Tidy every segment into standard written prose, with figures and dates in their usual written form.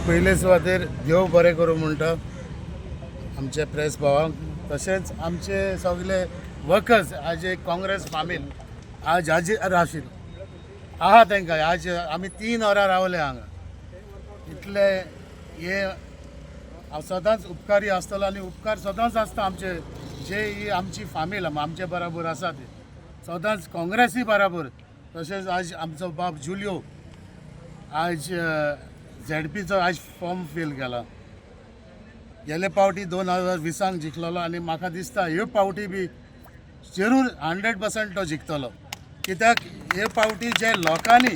पयले सुवातेर देव बरें करूं म्हणटा आमचे प्रेस भावांक, तशेंच आमचे सगळे वर्कर्स. आज एक काँग्रेस फामील आज हाजीर आशिल्लो आहा. तांकां आज आमी 3 वरां रावले हांगा. इतले हे हांव सदांच उपकारी आसतलो आनी उपकार सदांच आसता. आमचे जे ही आमची फामील आमचे बराबर आसा, ते सदांच काँग्रेसी बराबर. तशेंच आज आमचो बाब जुलियो आज झेडपीचो आज फॉर्म फील केला. गेले पावटी 2020 जिखलेलो आनी म्हाका दिसता ह्यो पावटी बी जरूर 100% तो जिखतलो, कित्याक हे पावटी जे लोकांनी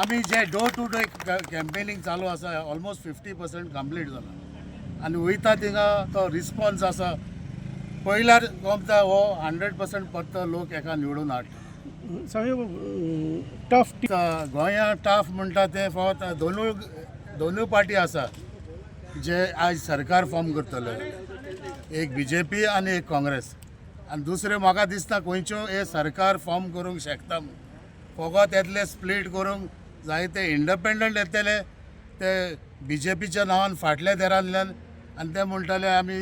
आमी जे डोर टू डोर कॅम्पेनींग चालू आसा, ऑलमोस्ट 50% कंप्लीट जाला आनी वयता थिंगा तो रिस्पॉन्स आसा पयल्यार गमता, हो 100% परतो लोक एका निवडून हाडटा. सगळे टफ. गोंया टफ म्हणटा ते फकत दोनूय दोनूय पार्टी आसा जे आज सरकार फॉर्म करतले, एक बीजेपी आनी एक काँग्रेस. आनी दुसरें म्हाका दिसता खंयच्यो हे सरकार फॉर्म करूंक शकता म्हूण. फकत येतले स्प्लीट करूंक जायते इंडिपेंडंट येतले ते बीजेपीच्या नांवान फाटल्या देरांतल्यान आनी ते म्हणटले आमी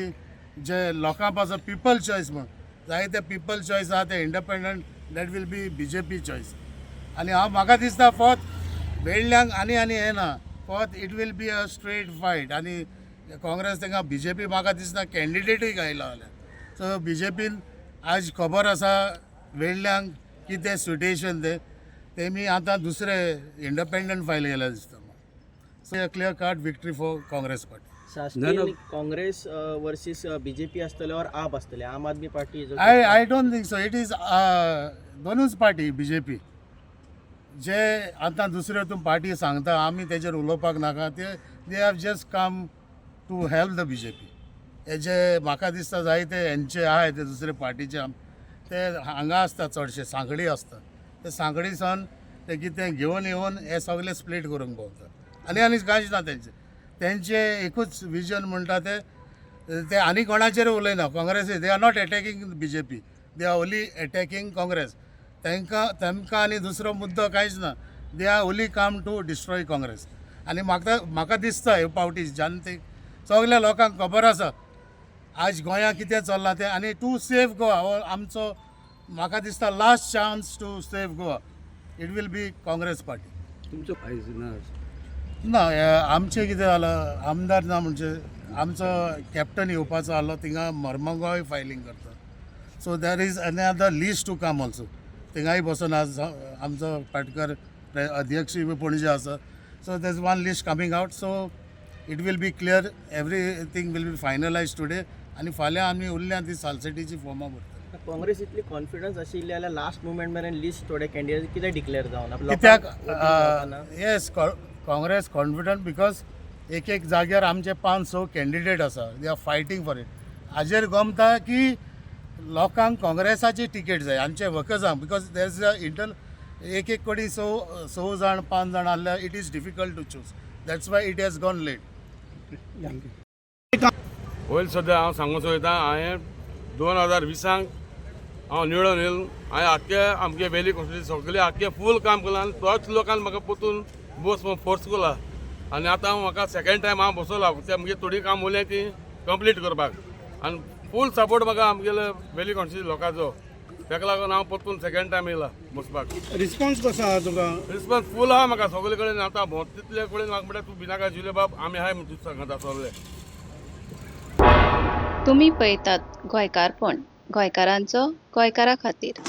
जे लोकां पासून पिपल चॉयस म्हूण जायते पिपल चॉयस आहा ते independent, that will be BJP choice. आनी हांव म्हाका दिसता फकत वेडल्यांक आनी आनी हें ना, फकत it will be a straight fight. आनी काँग्रेस तांकां बीजेपी म्हाका दिसता कॅन्डिडेटूय गायला जाल्यार. सो बीजेपीन आज खबर आसा वेडल्यांक कितें सिट्युएशन तें, तेमी आतां दुसरे इंडिपेंडंट फायल केल्या दिसता. So clear cut victory for Congress party. Saskeel Congress versus BJP आसतले और आप आसतले, आम Aadmi party? I don't think so. It is दोनूच पार्टी बीजेपी. जे आतां दुसऱ्यो तूं पार्टी सांगता, आमी तेजेर उलोवपाक नाका. ते they have just come to help the BJP. हे जे म्हाका दिसता जायते हेंचे आहाय ते दुसरे पार्टीचे ते हांगा आसता, चडशे सांगडी आसता. ते सांगडी सावन ते कितें घेवन येवन हे सगळे स्प्लीट करूंक भोंवता आनी आनी कांयच ना. तेंचे तेंचे एकूच विजन म्हणटा ते ते आनी कोणाचेर उलयना. Congress, they are not attacking BJP, they are only attacking Congress. तांकां तांकां आनी दुसरो मुद्दो कांयच ना. They are only come to destroy Congress. आनी म्हाका म्हाका दिसता हे पावटी जनतेक सगल्या लोकांक खबर आसा आज गोंयांत कितें चल्लां तें. आनी टू सेव गोवा हो आमचो म्हाका दिसता last chance to save Goa, it will be Congress party. तुमचो आयज ना? ना, हे आमचें कितें जालां, आमदार ना म्हणजे आमचो कॅप्टन येवपाचो आहलो, थिंगा मर्मगोय फायलींग करता. So there is another list to come also. थिंगाय बसून आज आमचो पाटकर अध्यक्ष बी पणजे आसा. So there is one list coming out, so it will be clear, everything will be finalize today. आनी फाल्यां आमी उरल्या ती सालसेटीची फॉर्मां भरतली. काँग्रेस इतली कॉन्फिडन्स आशिल्ली जाल्यार लास्ट मुमेंट मेरेन लिस्ट थोडे कॅन्डिडेट कितें डिक्लेअर जावना? कित्याक? येस, काँग्रेस कॉन्फिडंट because एक एक जाग्यार आमचे पांच स कॅन्डिडेट आसा. They are fighting for it. हाजेर गमता की लोकांक काँग्रेसाची तिकेट जाय, आमचे वर्कर्सांक, because there is a inter एक एक कडेन स स जाण, पांच जाण आहल्यार it is difficult to choose. That's why it has gone late. पयलीं सद्या हांव सांगूंक सोदता, हांवें 2020 हांव निवडून येयलो. हांवें आख्खे आमगे वेली कॉन्स्टिट्युन्सी सगळे आख्खे फूल काम केलां आनी तोच लोकान म्हाका परतून बस फोर्स केला आनी आतां म्हाका सेकेंड टायम हांव बसोला. ते म्हगे थोडी काम उरलें ती कंप्लीट करपाक आनी फूल सपोर्ट म्हाका आमगेले वेली कॉन्स्टिट्युन्सी लोकांचो. ताका लागून हांव परतून सेकेंड टायम येयला बसपाक. रिस्पॉन्स कसो आहा तुका? रिस्पॉन्स फूल आहा म्हाका सगळे कडेन. आतां भोंवता तितले कडेन म्हाका म्हणटा, तूं भिनाका जुले बाब, आमी आहाय म्हण तुका सांगता सगळे. तुमी पळयतात गोंयकारपण, गोंयकारांचो गोंयकारा खातीर.